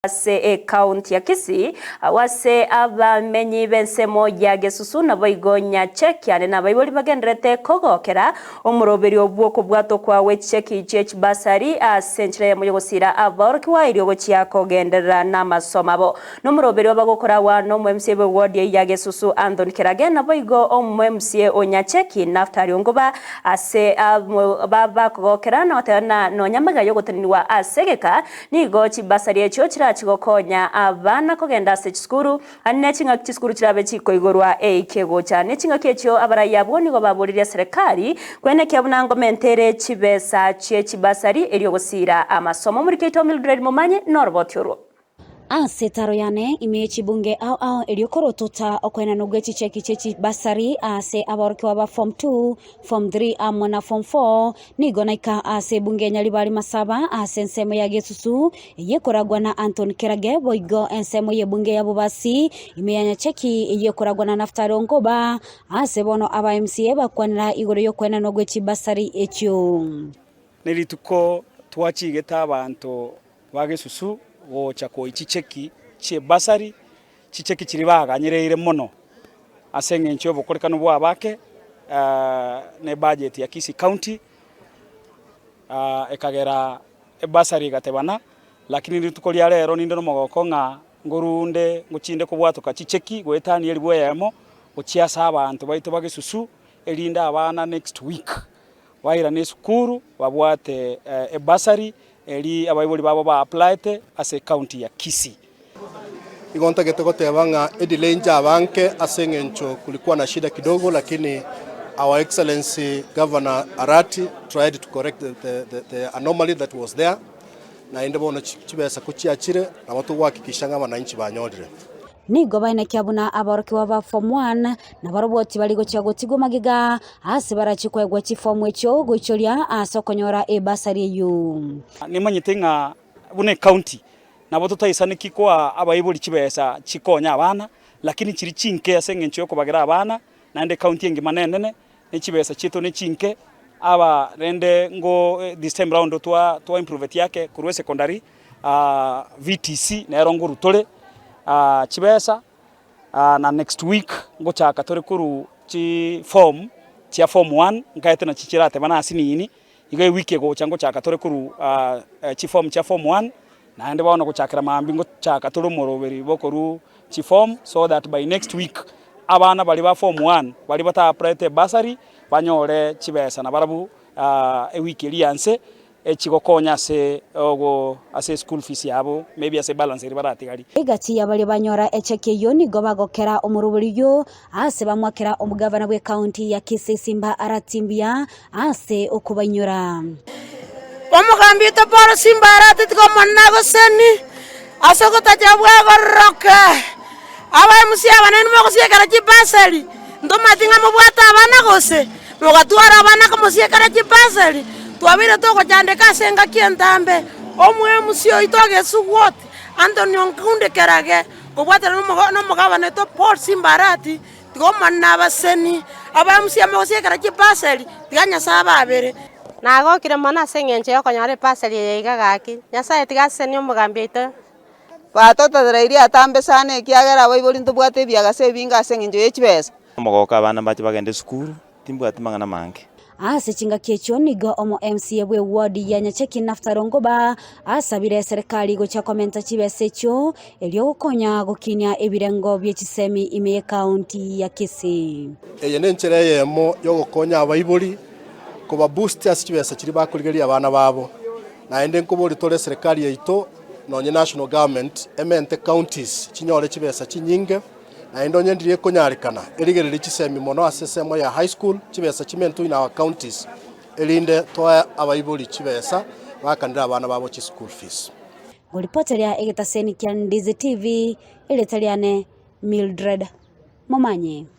Ase ekaunti ya Kisii, agwo ase abamenyi b'ensemo ya Gesusu naboigo Nyachekiane na abaibori bagendererete kogokera omoroberio bw'okobwatwa kwa gwe chicheki chie chibasari ase enchera eyemo y'ogosiira abaorokigwa erio gochia kogenderera namasomo abo. Nomoroberio bagokoragwa nomo-MCA bw'ewodi eyio ya Gesusu Anthony Kerage naboigo omo-MCA o Nyacheki Naftali Ongoba ase bakogokera na goteba ng'a nonya amaiga y'ogotenenigwa ase egeka Nigo chibasari echio chirachi gokonya abana kogenda ase chisukuru, ne ching'aki chisukuru chirabe chikoigorwa eike gocha. Ne ching'aki echio abarai abwo nigo baboririe eserekari kwenekia buna ngomentere chibesa chie chibasari erio gosiira amasomo. Omoriki oito Mildred Momanyi noroboti orwo. Ase etaro yane ime ye chibunge ao ao erio korotota okoenanwa gwe chicheki chie chibasari ase aborokigwa ba form 2, form 3 amo na form 4 Nigo naika ase ebunge ya Nyaribari Masaba ase ensemo ya Gesusu, eyio ekoragwa na Anton Kerage, boigo ensemo y'ebunge ya Bobasi ime ya Nyacheki, eyio ekoragwa na Naftali Onkoba, ase bono aba MCA bakwanera igoro y'okoenanwa gwe chibasari echio. Ne rituko twachigete abanto ba Gesusu gocha koyia chicheki chi'ebasari, chicheki chiria baganyereire mono ase eng'encho y'obokorekanu bw'abake na ebudget ya Kisii County ekagera ebasari egatebana, lakini rituko ria rero ninde nomogoko ng'a ngorunde ngochinde kobwatoka chicheki goetania elifu eyemo gochia ase abanto baito ba Gesusu erinde abana next week bairane esukuru babwate ebasari eri abaibori babo ba applyete ase ecounty ya Kisii. Igo ntagete goteba ng'a edelay inche abanke ase eng'encho kulikuwa na shida kidogo lakini our excellency Governor Arati tried to correct the, the, the, the anomaly that was there naende bono chibesa ko chiachire nabo togohakikisha ng'a abananchi banyorire. Nigo baenekia buna aborokigwa ba form one nabarobwo tibari gochia gotigwa magega ase barachie koegwa chifomu echio goichoria ase okonyora ebasari eyio. Nimanyete ng'a buna ecounty nabo totaisaneki koa abaibori chibesa chikonye abana, lakini chiri chinke ase eng'encho yokobagera abana, naende ecounty engima nenene, ne chibesa chiaito ne chinke, aba rende ngo this time round twa twa improveti ake korwa esecondary VTC nero ngorwa tore chibesa na next week ngochaka tore korwa chiform chia form one nkaete nachi chiratebana ase nini, igo ewiki egocha ngochaka tore korwa chiform chia form one, naende bono gochakera mambia ngochaka tore omoroberi bokorwa chiform so that by next week abana baria ba form one baria bata applyete ebursary banyore chibesa nabarabwo ewiki eria ya nse echigokonya ase ogo ase eschool fees yabo maybe ase ebalance eria baratigarie. Egati ya baria banyora echeki eyio nigo bagokera omorobori oyio ase bamwakera omogavana bw'ekaunti ya Kisii Simba Arati mbuya ase okobainyora. Omogambi oito Paulo Simba Arati tiga Omonene agoseni ase ogotacha bw'egororoke. Abaemusi abanene mogosiekera chibasari, ntomanyeti ng'a mobwate abana gose? Mogatwara abana komosiekera chibasari, twabeire togochandeka ase engaki entambe. Omoemusi oito agesugwa oti, Anthony Onkundi Kerage, kobwatana nomogabana oito Paul Simba Arati, tiga Omonene abaseni. Abaemusi aba mogosiekera chibasari, tiga Nyasae ababere. Nagokire mono ase eng'encho y'okonyora ebasari eye iga gaki. Nyasae tiga asesenie omogambi oito. Batototereirie atambe sana ekiagera abaibori ntobwate ebiagasa ebinge ase engencho ye chibesa. Omogoko abana mbache bagende esukuru, timbwati mang'ana mange. Ase chingaki echio nigo omo MCA bwe ward ya Nyacheki Naftali Ongoba asabire eserekari gochia komenta chibesa echio erio gokonya gokinia ebirengo bie chisemi ime ye county ya Kisii. Eye nenchera eyemo yogokonya abaibori koba boost ase chibesa chiria bakorigereria abana babo. Naende nkobori tore eserekari yaito nonye national government emente counties chinyore chibesa chinyinge, naende onye ndiri ekonyarekana erigererie chisemi mono ase esemo ya high school chibesa chimentwe in our counties erinde toe abaibori chibesa bakanere abana babo chi school fees. Ngoripoteria egetaseni kia Ndizi TV, erieta riane Mildred Momanyi.